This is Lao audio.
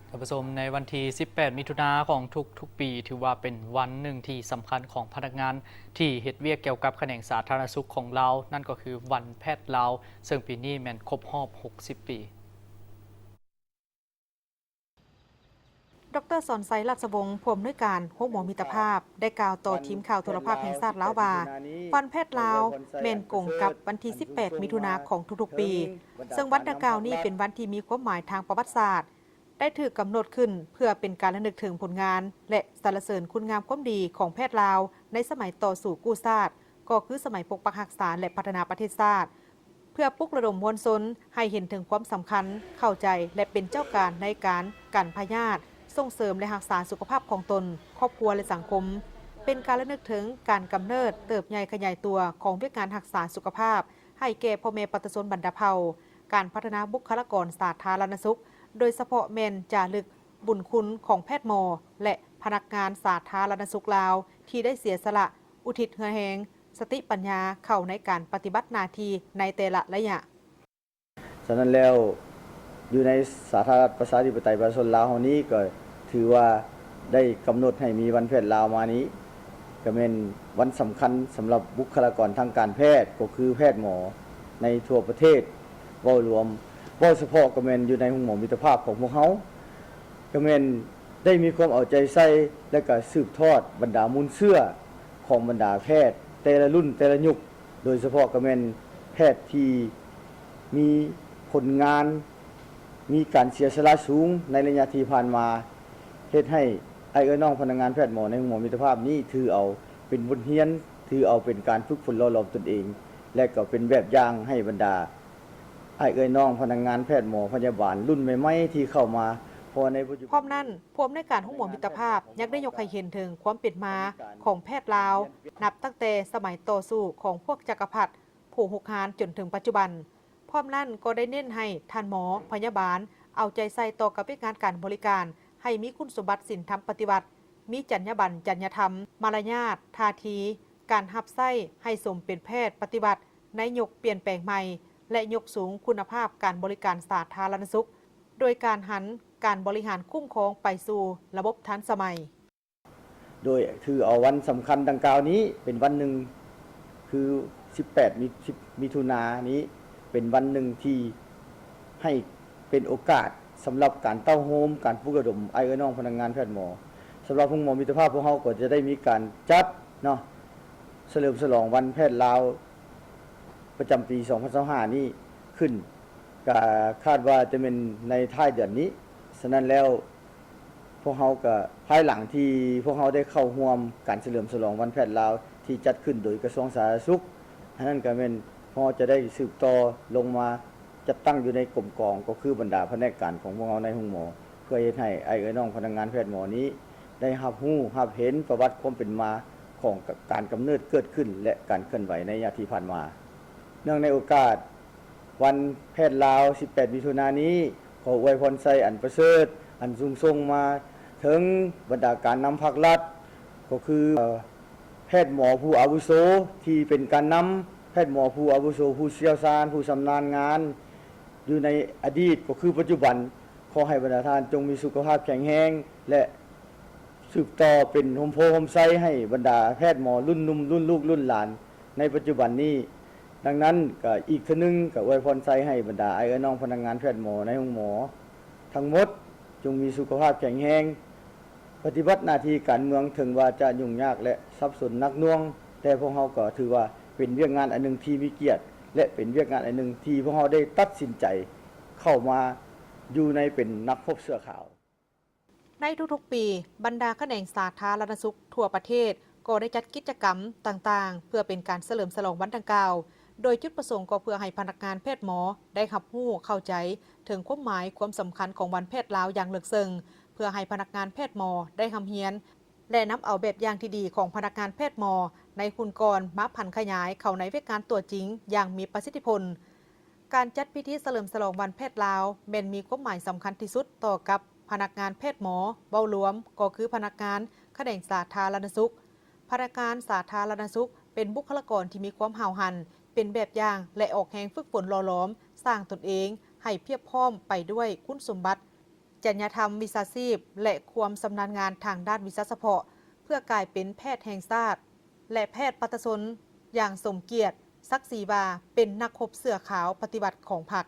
ທ່ານຜູ້ຊົມ, ໃນວັນທີສິບແປດ ມິຖຸນາຂອງທຸກໆປີ ຖືວ່າເປັນວັນໜຶ່ງທີ່ສຳຄັນຂອງພະນັກງານທີ່ເຮັດວຽກກ່ຽວກັບຂະແໜງສາທາລະນະສຸກຂອງລາວ, ນັ້ນກໍຄືວັນແພດລາວ, ເຊິ່ງປີນີ້ແມ່ນຄົບຮອບຫົກສິບປີ. ດຣ. ສອນໄຊ ລາດຊະວົງ ຜູ້ອຳນວຍການໂຮງໝໍມິດຕະພາບ ໄດ້ກ່າວຕໍ່ທີມຂ່າວໂທລະພາບແຫ່ງຊາດລາວວ່າ, ວັນແພດລາວແມ່ນກົງກັບວັນທີສິບແປດ ມິຖຸນາຂອງທຸກໆປີ, ເຊິ່ງວັນດັ່ງກ່າວນີ້ເປັນວັນທີ່ມີຄວາມໝາຍທາງປະຫວັດສາດ, ໄດ້ຖືກກຳນົດຂຶ້ນເພື່ອເປັນການລະນຶກເຖິງຜົນງານ ແລະ ສັນລະເສີນຄຸນງາມຄວາມດີຂອງແພດລາວໃນສະໄໝຕໍ່ສູ້ກູ້ຊາດ, ກໍຄືສະໄໝປົກປັກຮັກສາ ແລະ ພັດທະນາປະເທດຊາດ. ເພື່ອປຸກລະດົມມວນຊົນໃຫ້ເຫັນເຖິງຄວາມສຳຄັນ, ເຂົ້າໃຈ ແລະ ເປັນເຈົ້າການໃນການກັນພະຍາດ, ສົ່ງເສີມ ແລະ ຮັກສາສຸຂະພາບຂອງຕົນ, ຄອບຄົວ ແລະ ສັງຄົມ, ເປັນການລະນຶກເຖິງການກຳເນີດ, ເຕີບໃຫຍ່ຂະຫຍາຍຕົວຂອງວຽກງານຮັກສາສຸຂະພາບໃຫ້ແກ່ພໍ່ແມ່ປະຊາຊົນບັນດາເຜົ່າ, ການພັດທະນາບຸກຄະລາກອນສາທາລະນະສຸກ, ໂດຍສະເພາະແມ່ນຈາລຶກບຸນຄຸນຂອງແພດໝໍ ແລະ ພະນັກງານສາທາລະນະສຸກລາວ ທີ່ໄດ້ເສຍສະຫຼະ ອຸທິດເຫື່ອແຮງ, ສະຕິປັນຍາເຂົ້າໃນການປະຕິບັດໜ້າທີ່ໃນແຕ່ລະໄລຍະ. ສະນັ້ນແລ້ວ, ຢູ່ໃນສາທາລະນະລັດປະຊາທິປະໄຕປະຊາຊົນລາວເຮົານີ້ ກໍຖືວ່າໄດ້ກຳນົດໃຫ້ມີວັນແພດລາວມານີ້ ກໍແມ່ນວັນສຳຄັນສຳລັບບຸກຄະລາກອນທາງການແພດ, ກໍຄືແພດໝໍໃນທົ່ວປະເທດເວົ້າລວມ, ເວົ້າສະເພາະກໍແມ່ນຢູ່ໃນໂຮງໝໍມິດຕະພາບຂອງພວກເຮົາ, ກໍແມ່ນ ໄດ້ມີຄວາມເອົາໃຈໃສ່ ແລະ ກະສືບທອດບັນດາມູນເຊື້ອຂອງບັນດາແພດແຕ່ລະລຸ້ນແຕ່ລະຍຸກ, ໂດຍສະເພາະກໍແມ່ນແພດທີ່ມີຜົນງານ, ມີການເສຍສະຫຼະສູງໃນໄລຍະທີ່ຜ່ານມາ, ເຮັດໃຫ້ອ້າຍເອື້ອຍນ້ອງພະນັກງານແພດໝໍໃນໂຮງໝໍມິດຕະພາບນີ້ ຖືເອົາເປັນບົດຮຽນ, ຖືເອົາເປັນການຝຶກຝົນຫຼໍ່ຫຼອມຕົນເອງ ແລະ ກໍເປັນແບບຢ່າງໃຫ້ບັນດາ ອ້າຍເອື້ອຍນ້ອງພະນັກງານແພດໝໍພະຍາບານລຸ້ນໃໝ່ໆທີ່ເຂົ້າມາ, ເພາະວ່າໃນປັດຈຸບັນ ພ້ອມນັ້ນ, ຜູ້ອຳນວຍການໂຮງໝໍມິດຕະພາບ ຍັງໄດ້ຍົກໃຫ້ເຫັນເຖິງຄວາມເປັນມາຂອງແພດລາວ ນັບຕັ້ງແຕ່ສະໄໝຕໍ່ສູ້ຂອງພວກຈັກກະພັດຜູ້ຮຸກຮານຈົນເຖິງປັດຈຸບັນ. ພ້ອມນັ້ນກໍໄດ້ເນັ້ນໃຫ້ທ່ານໝໍ, ພະຍາບານ ເອົາໃຈໃສ່ຕໍ່ກັບວຽກງານການບໍລິການ ໃຫ້ມີຄຸນສົມບັດສິນທຳປະຕິວັດ, ມີຈັນຍາບັນ, ຈັນຍາທຳ, ມາລະຍາດ, ທ່າທີ, ການຮັບໃຊ້ໃຫ້ສົມເປັນແພດປະຕິວັດໃນຍຸກປ່ຽນແປງໃໝ່ ແລະ ຍົກສູງຄຸນນະພາບການບໍລິການສາທາລະນະສຸກ ໂດຍການຫັນການບໍລິຫານຄຸ້ມຄອງໄປສູ່ລະບົບທັນສະໄໝ. ໂດຍຖືເອົາວັນສຳຄັນດັ່ງກ່າວນີ້ເປັນວັນໜຶ່ງ ຄື ສິບແປດ ມິ ສິບ ມິຖຸນານີ້ ເປັນວັນໜຶ່ງທີ່ໃຫ້ເປັນໂອກາດ ສຳລັບການເຕົ້າໂຮມ ການປຸກລະດົມອ້າຍເອື້ອຍນ້ອງພະນັກງານແພດໝໍ. ສຳລັບໂຮງໝໍມິດຕະພາບ ພວກເຮົາກໍຈະໄດ້ມີການຈັດເນາະ ສະເຫຼີມສະຫຼອງວັນແພດລາວ ປະຈຳປີສອງພັນຊາວຫ້ານີ້ຂຶ້ນ, ກະຄາດວ່າຈະແມ່ນໃນທ້າຍເດືອນນີ້. ສະນັ້ນແລ້ວ ພວກເຮົາກະ ພາຍຫຼັງທີ່ພວກເຮົາໄດ້ເຂົ້າຮ່ວມການສະເຫຼີມສະຫຼອງວັນແພດລາວ ທີ່ຈັດຂຶ້ນໂດຍກະຊວງສາທາລະນະສຸກ, ອັນນັ້ນກະແມ່ນພວກເຮົາຈະໄດ້ສືບຕໍ່ລົງມາ ຈັດຕັ້ງຢູ່ໃນກົມກອງ ກໍຄືບັນດາພະແນກການຂອງພວກເຮົາໃນໂຮງໝໍ ເພື່ອເຮັດໃຫ້ອ້າຍເອື້ອຍນ້ອງພະນັກງານແພດໝໍນີ້ ໄດ້ຮັບຮູ້ຮັບເຫັນປະຫວັດຄວາມເປັນມາຂອງການກຳເນີດເກີດຂຶ້ນ ແລະ ການເຄື່ອນໄຫວໃນໄລຍະທີ່ຜ່ານມາ. ເນື່ອງໃນໂອກາດວັນແພດລາວ ສິບແປດ ມິຖຸນານີ້, ຂໍອວຍພອນໄຊອັນປະເສີດ ອັນສູງສົ່ງມາເຖິງບັນດາການນຳພັກລັດ, ກໍຄື ເອີ ແພດໝໍຜູ້ອາວຸໂສທີ່ເປັນການນຳ, ແພດໝໍຜູ້ອາວຸໂສ, ຜູ້ຊ່ຽວຊານ, ຜູ້ຊຳນານງານ ຢູ່ໃນອະດີດກໍຄືປັດຈຸບັນ, ຂໍໃຫ້ບັນດາທ່ານຈົ່ງມີສຸຂະພາບແຂງແຮງ ແລະ ສືບຕໍ່ເປັນຮົ່ມໂພຮົ່ມໄຊໃຫ້ບັນດາແພດໝໍລຸ້ນໜຸ່ມ, ລຸ້ນລູກ, ລຸ້ນຫຼານໃນປັດຈຸບັນນີ້. ດັ່ງນັ້ນ, ກໍອີກເທື່ອໜຶ່ງ, ກໍອວຍພອນໄຊໃຫ້ບັນດາອ້າຍເອື້ອຍນ້ອງພະນັກງານແພດໝໍໃນໂຮງໝໍທັງໝົດ, ຈົ່ງມີສຸຂະພາບແຂງແຮງ, ປະຕິບັດໜ້າທີ່ການເມືອງ ເຖິງວ່າຈະຫຍຸ້ງຍາກ ແລະ ສັບສົນໜັກໜ່ວງ, ແຕ່ພວກເຮົາກໍຖືວ່າເປັນວຽກງານອັນໜຶ່ງທີ່ມີກຽດ ແລະ ເປັນວຽກງານອັນໜຶ່ງທີ່ພວກເຮົາໄດ້ຕັດສິນໃຈເຂົ້າມາຢູ່ໃນເປັນນັກຮົບເສື້ອຂາວ. ໃນທຸກໆປີ, ບັນດາຂະແໜງສາທາລະນະສຸກທົ່ວປະເທດ ກໍໄດ້ຈັດກິດຈະກຳຕ່າງໆ ເພື່ອເປັນການສະເຫຼີມສະຫຼອງວັນດັ່ງກ່າວ, ໂດຍຈຸດປະສົງກໍເພື່ອໃຫ້ພະນັກງານແພດໝໍໄດ້ຮັບຮູ້ເຂົ້າໃຈເຖິງຄວາມໝາຍຄວາມສຳຄັນຂອງວັນແພດລາວຢ່າງເລິກເຊິ່ງ, ເພື່ອໃຫ້ພະນັກງານແພດໝໍໄດ້ຮ່ຳຮຽນ ແລະ ນຳເອົາແບບຢ່າງທີ່ດີຂອງພະນັກງານແພດໝໍໃນຮຸ່ນກ່ອນມາຜັນຂະຫຍາຍເຂົ້າໃນວຽກງານຕົວຈິງຢ່າງມີປະສິດທິຜົນ. ການຈັດພິທີສະເຫຼີມສະຫຼອງວັນແພດລາວ ແມ່ນມີຄວາມໝາຍສຳຄັນທີ່ສຸດຕໍ່ກັບພະນັກງານແພດໝໍເວົ້າລວມ ກໍຄືພະນັກງານຂະແໜງສາທາລະນະສຸກ. ພະນັກງານສາທາລະນະສຸກເປັນບຸກຄະລາກອນທີ່ມີຄວາມຫ້າວຫັນ, ເປັນແບບຢ່າງ ແລະ ອອກແຮງຝຶກຝົນຫຼໍ່ຫຼອມສ້າງຕົນເອງໃຫ້ພຽບພ້ອມໄປດ້ວຍຄຸນສົມບັດ ຈະຍະທຳວິຊາຊີບ ແລະ ຄວາມຊຳນານງານທາງດ້ານວິຊາສະເພາະ ເພື່ອກາຍເປັນແພດແຫ່ງຊາດ ແລະ ແພດປະຊາຊົນ ຢ່າງສົມກຽດສັກສີວ່າເປັນນັກຮົບເສື້ອຂາວປະຕິວັດຂອງພັກ.